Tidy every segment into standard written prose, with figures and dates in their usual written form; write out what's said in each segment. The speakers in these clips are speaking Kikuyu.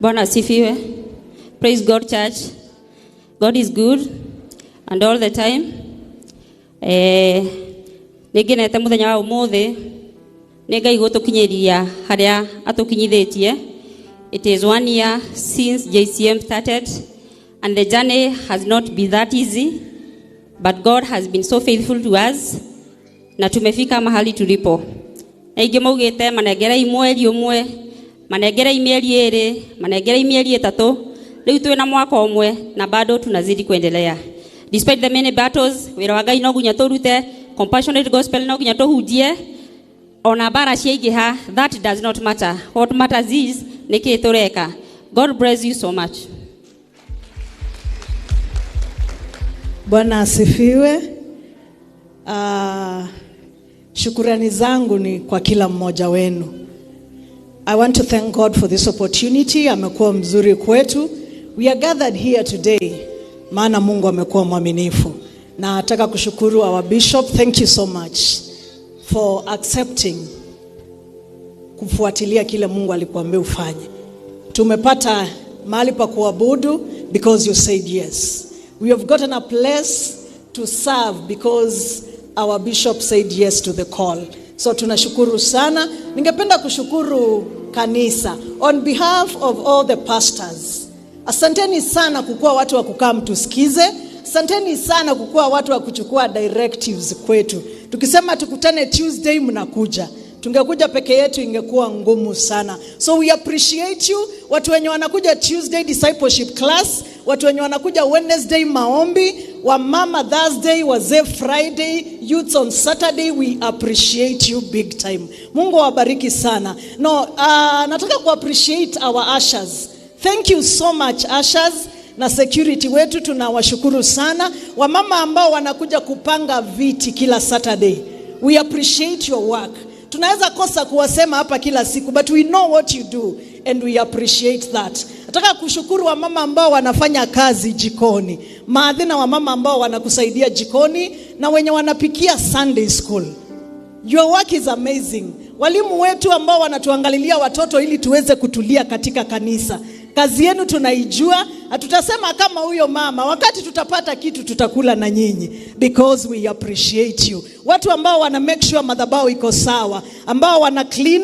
Bwana asifiwe. Praise God, church. God is good and all the time. Nĩ ngenete mũthenya wa ũmũthĩ nĩ Ngai gũtũkinyĩria harĩa atũkinyithĩtie. It is one year since JCM started, and the journey has not been that easy, but God has been so faithful to us na tumefika mahali tulipo. Na ingĩ maugĩte manengerei mweri ũmwe, manengerei mĩeri ĩrĩ, manengerei mĩeri ĩtatũ. Rĩu twĩna mwaka ũmwe na bado tunazidi kuendelea. Despite the many battles, wĩra wa Ngai no nginya tũrute, compassionate gospel no nginya tũhunjie, ona mbara ciaingĩha, that does not matter. What matters is nĩkĩĩ tũreka. God bless you so much. Bwana asifiwe. Shukurani zangu ni kwa kila mmoja wenu. I want to thank God for this opportunity. Amekuwa mzuri kwetu. We are gathered here today maana Mungu amekuwa mwaminifu. Na nataka kushukuru our bishop. Thank you so much for accepting kufuatilia kile Mungu alikuambia ufanye. Tumepata mahali pa kuabudu because you said yes. We have gotten a place to serve because our bishop said yes to the call. So tunashukuru sana. Ningependa kushukuru kanisa on behalf of all the pastors. Asanteni sana kukuwa watu wa kukaa mtusikize. Asanteni sana kukuwa watu wa kuchukua directives kwetu. Tukisema tukutane Tuesday, mnakuja. Tungekuja peke yetu ingekuwa ngumu sana. So we appreciate you. Watu wenye wanakuja Tuesday discipleship class, watu wenye wanakuja Wednesday maombi, wamama Thursday, wazee Friday, youths on Saturday, we appreciate you big time. Mungu awabariki sana. No, nataka ku appreciate our ushers. Thank you so much, ushers, na security wetu tunawashukuru sana. Wamama ambao wanakuja kupanga viti kila Saturday. We appreciate your work. Tunaweza kosa kuwasema hapa kila siku, but we know what you do and we appreciate that. Nataka kushukuru wamama ambao wanafanya kazi jikoni, maadhi na wamama ambao wanakusaidia jikoni na wenye wanapikia Sunday school. Your work is amazing. Walimu wetu ambao wanatuangalilia watoto ili tuweze kutulia katika kanisa. Kazi yenu tunaijua, hatutasema kama huyo mama. Wakati tutapata kitu tutakula na nyinyi because we appreciate you. Watu ambao wana make sure madhabahu iko sawa, ambao wana clean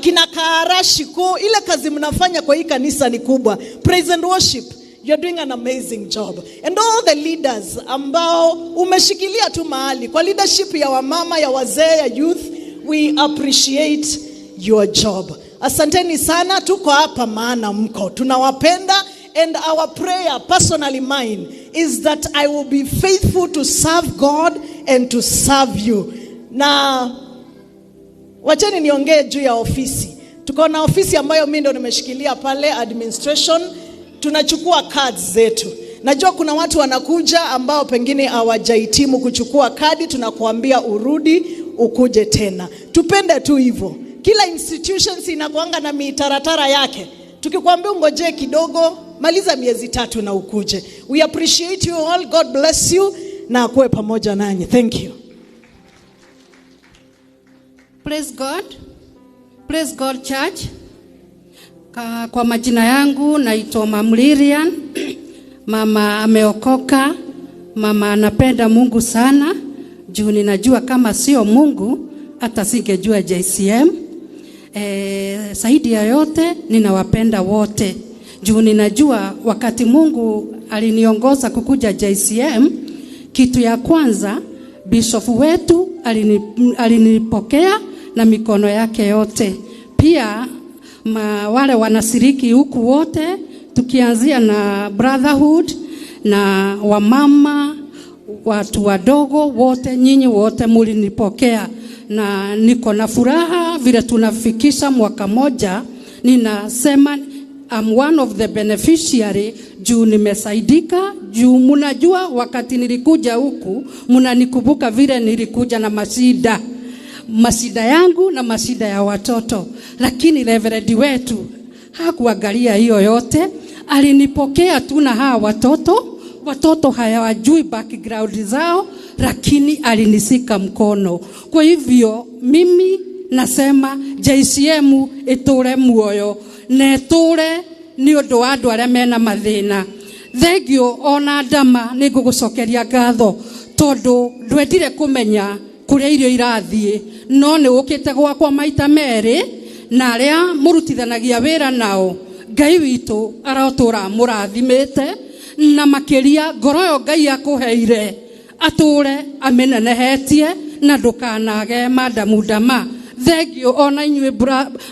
kina Kaarashiko, ile kazi mnafanya kwa hii kanisa ni kubwa. Praise and worship, you're doing an amazing job. And all the leaders ambao umeshikilia tu mahali kwa leadership ya wamama, ya wazee, ya youth, we appreciate your job. Asanteni sana, tuko hapa maana mko. Tunawapenda, and our prayer, personally mine, is that I will be faithful to serve God and to serve you. Na wacheni niongee juu ya ofisi. Tuko na ofisi ambayo mimi ndo nimeshikilia pale administration. Tunachukua cards zetu. Najua kuna watu wanakuja ambao pengine hawajahitimu kuchukua kadi, tunakuambia urudi ukuje tena. Tupende tu hivyo. Kila institutions inakuanga na mitaratara yake. Tukikwambia ungojee kidogo, maliza miezi 3 na ukuje. We appreciate you all. God bless you na akuwe pamoja nanyi. Thank you. Praise God. Praise God, church. Kwa majina yangu naitwa Mama Lilian. Mama ameokoka, mama anapenda Mungu sana. Juu ninajua kama sio Mungu hata singejua JCM. Zaidi ya yote ninawapenda wote. Juu ninajua wakati Mungu aliniongoza kukuja JCM, kitu ya kwanza bishop wetu alinipokea na mikono yake yote. Pia wale wanashiriki huku wote, tukianzia na brotherhood na wamama, watu wadogo wote, nyinyi wote mulinipokea na niko na furaha vile tunafikisha mwaka moja. Ninasema I'm one of the beneficiary juu nimesaidika, juu mnajua wakati nilikuja huku mnanikumbuka vile nilikuja na mashida, mashida yangu na mashida ya watoto, lakini reverend wetu hakuangalia hiyo yote, alinipokea tu na hawa watoto. Watoto hawajui background zao, lakini alinishika mkono. Kwa hivyo mimi nasema JCM iture muoyo na iture Nĩ ũndũ wa andũ arĩa mena mathĩna. Thengiũ ona ndama nĩ ngũgũcokeria ngatho, tondũ ndwendire kũmenya kũrĩa irio irathiĩ, no nĩ ũkĩte gwakwa maita merĩ na arĩa mũrutithanagia wĩra nao. Ngai witũ arotũra mũrathimĩte na makĩria. Ngoro ĩyo Ngai akũheire, atũre amĩnenehetie na ndũkanage. Madamu Ndama, thengiũ. Ona inyuĩ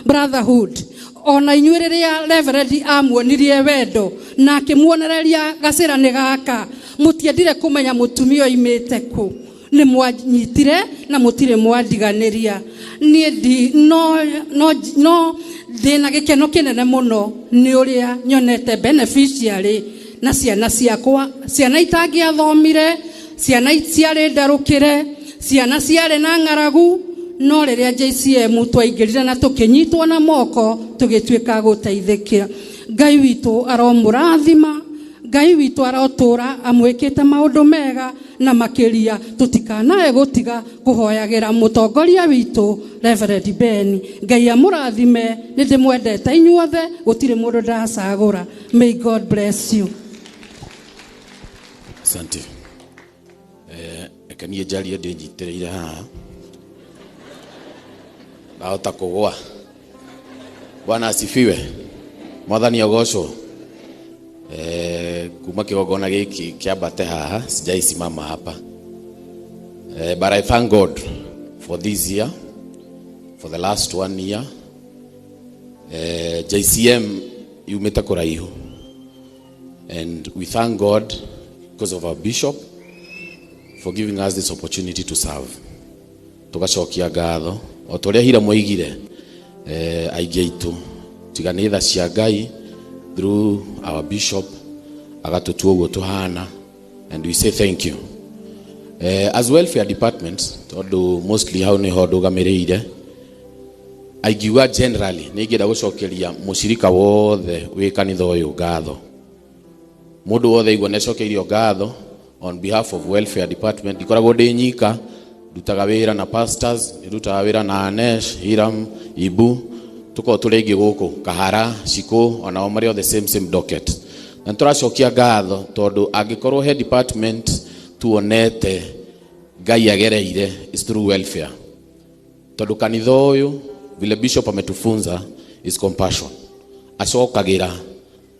brotherhood, ona inyuĩ rĩrĩa Reverend amuonirie wendo na akĩmuonereria gacĩra nĩ gaka, mũtiendire kũmenya mũtumia oimĩte kũ, nĩ mwanyitire na mũtirĩ mwandiganĩria. Niĩ ndi no ndĩna gĩkeno kĩnene mũno nĩ ũrĩa nyonete beneficiary na ciana ciakwa, ciana itangĩathomire, ciana ciarĩ ndarũkĩre, ciana ciarĩ na ng'aragu, no rĩrĩa JCM twaingĩrire na tũkĩnyitwo na moko, tũgĩtuĩka gũteithĩkĩra. Ngai witũ aromũrathima. Ngai witũ arotũra amwĩkĩte maũndũ mega na makĩria. Tũtikanae gũtiga kũhoyagĩra mũtongoria witũ, Reverend Ben. Ngai amũrathime. Nĩ ndĩmwendete inyuothe, gũtirĩ mũndũ ndacagũra. May God bless you. Asante. Reke niĩ njarie ndĩnyitĩrĩire haha, ndahota kũgwa. Bwana asifiwe. Mwathani agocwo. Kuma kĩgongona gĩkĩ kĩambate haha, sijaisimama hapa. But I thank God for this year, for the last one year. JCM yumĩte kũraihu, and we thank God because of our bishop for giving us this opportunity to serve. Tugacokia ngatho o ta ũrĩa Hira moigire, aingĩ aitũ tiga nĩ tha cia Ngai through our bishop agatutua ũguo tũhana, and we say thank you. As welfare department, tondũ mostly hau nĩho ndũgamĩrĩire, aingiuga generally nĩ ingĩenda gũcokeria mũcirika wothe wĩ kanitha ũyũ ngatho. Mũndũ wothe igua nĩ acokeirio ngatho on behalf of welfare department. Ndikoragwo ndĩ nyika, ndutaga wĩra na pastors, ndutaga wĩra na Anesh, Hiram, Ibu, tukorwo tũrĩ aingĩ gũkũ Kahara, Shiko, onao marĩ o the same docket, na nĩ tũracokia ngatho tondũ angĩkorwo he department tuonete Ngai agereire is through welfare, tondũ kanitha ũyũ, vile bishop ametufunza, is compassion. Acokagĩra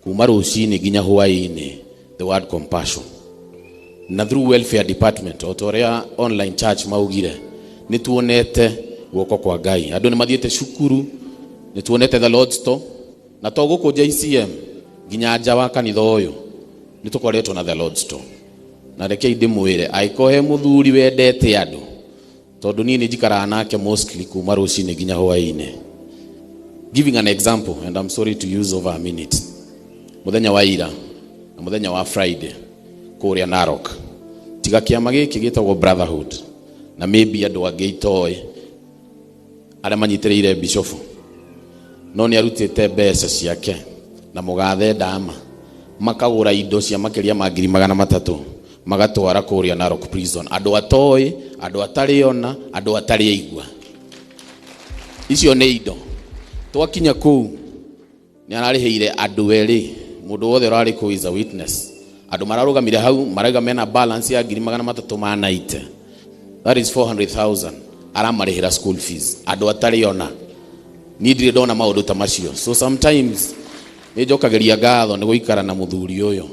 kuma rũcinĩ nginya hwaĩ-inĩ the word compassion, na through welfare department, o ta ũrĩa online church maugire, nĩ tuonete guoko kwa Ngai. Andũ nĩ mathiĩte cukuru, nĩ tuonete the Lord's store, na to gũkũ JCM, nginya nja wa kanitha ũyũ nĩ tũkoretwo na the Lord's store. Na rekei ndĩmwĩre, angĩkorwo he mũthuri wendete andũ, tondũ niĩ nĩ njikaraga nake mostly kuma rũcinĩ nginya hwaĩ-inĩ. Giving an example, and I'm sorry to use over a minute, mũthenya wa ira na mũthenya wa Friday kũrĩa Narok, tiga kĩama gĩkĩ gĩtagwo Brotherhood na maybe andũ angĩ itoĩ arĩa manyitĩrĩire bishofu, no nĩ arutĩte mbeca ciake na mũgathe Ndama, makagũra indo cia makĩria ma 300,000, magatwara kũrĩa Narok prison, andũ atoĩ, andũ atarĩ ona, andũ atarĩ aigua. Icio nĩ indo twakinya kũu nĩ ararĩhĩire andũ erĩ. Mũndũ wothe ũrarĩ kũu is a witness. Andũ mararũgamire hau marauga mena balance ya 390,000, that is 400,000. Aramarĩhĩra school fees andũ atarĩ ona. Niĩ ndirĩ ndona maũndũ ta macio. So sometimes nĩ njokagĩria ngatho nĩ gũikara na mũthuri ũyũ.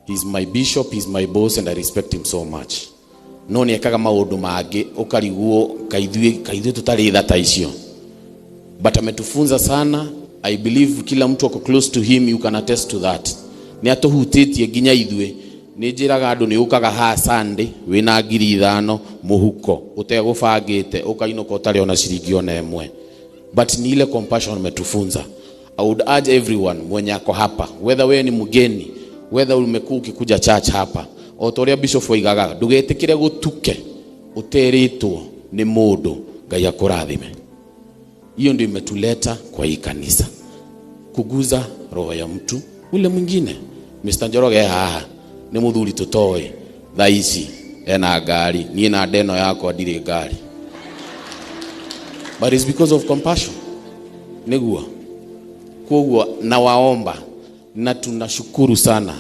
He's my bishop, he's my boss, and I respect him so much, no nĩ ekaga maũndũ mangĩ ũkarigwo kaithuĩ tũtarĩ tha ta icio. But ametufunza sana. I believe kila mtu ako close to him, you can attest to that. Nĩ atũhutĩtie nginya ithuĩ. Nĩ njĩraga andũ, nĩ ũkaga haha Sunday wĩna 5,000 mũhuko ũtegũbangĩte, ũkainũka ũtarĩ ona ciringi ona ĩmwe, but ni ile compassion umetufunza. I would urge everyone mwenye ako hapa, whether wewe ni mgeni, whether umekuwa ukikuja church hapa, o ta ũrĩa bishop oigaga, ndũgetĩkĩre gũtuke ũterĩtwo nĩ mũndũ. Ngai akũrathime. Hiyo ndio imetuleta kwa hii kanisa, kuguza roho ya mtu ule mwingine. Mr. Njoroge haha nĩ mũthuri tũtoĩ, thaa ici ena ngari, niĩ na ndeno yakwa ndirĩ ngari, but it's because of compassion. Nĩguo koguo na waomba Na tunashukuru sana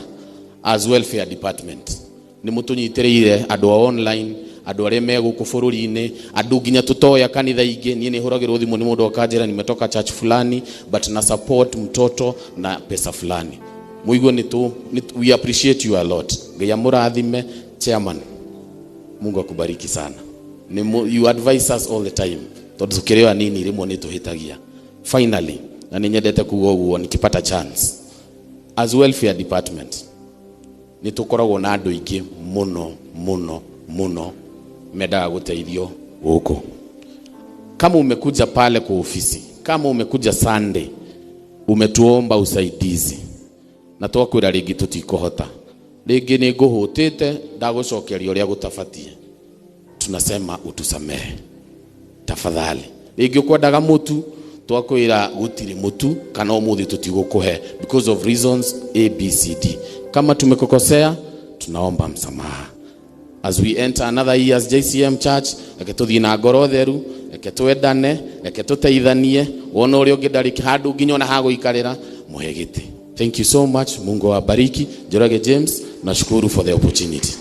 as welfare department nä må tå nyitä rä ire andå a online, andå arä a me gå kå bå rå ri-inä, andå nginya tå toya kanitha ingä. Niä nä hå ragä rwo thimå nä må ndå akanjä ra nimetoka church fulani but na support mtoto na pesa fulani. Muigue nä tå we appreciate you a lot. Ngai amå rathime. Chairman, Mungu akubariki sana. You advise us all the time tondå tå kä rä o anini rä mwe nä tå hä tagia. Finally, na nä nyendete kuga å guo nikipata chance, as welfare department nä tå koragwo na andå aingä må no må no mendaga gå teithio gå. Kama umekuja pale kwa ofisi, kama umekuja Sunday umetuomba usaidizi na twakwĩra rĩngĩ tũtikũhota, rĩngĩ nĩ ngũhũtĩte ndagũcokeria ũrĩa gũtabatie, tunasema utusamehe tafadhali. Rĩngĩ ũkwendaga mũtu, twakwĩra gũtirĩ mũtu kana ũmũthĩ tũtigũkũhe because of reasons A B C D. Kama tumekukosea, tunaomba msamaha. As we enter another year as JCM Church, reke tuthiĩ na ngoro theru, reke twendane, reke tũteithanie. Wona ũrĩa ũngĩ ndarĩ handũ nginya ona ha gũikarĩra, mũhe gĩtĩ. Thank you so much. Mungu awabariki. Njoroge James, nashukuru for the opportunity.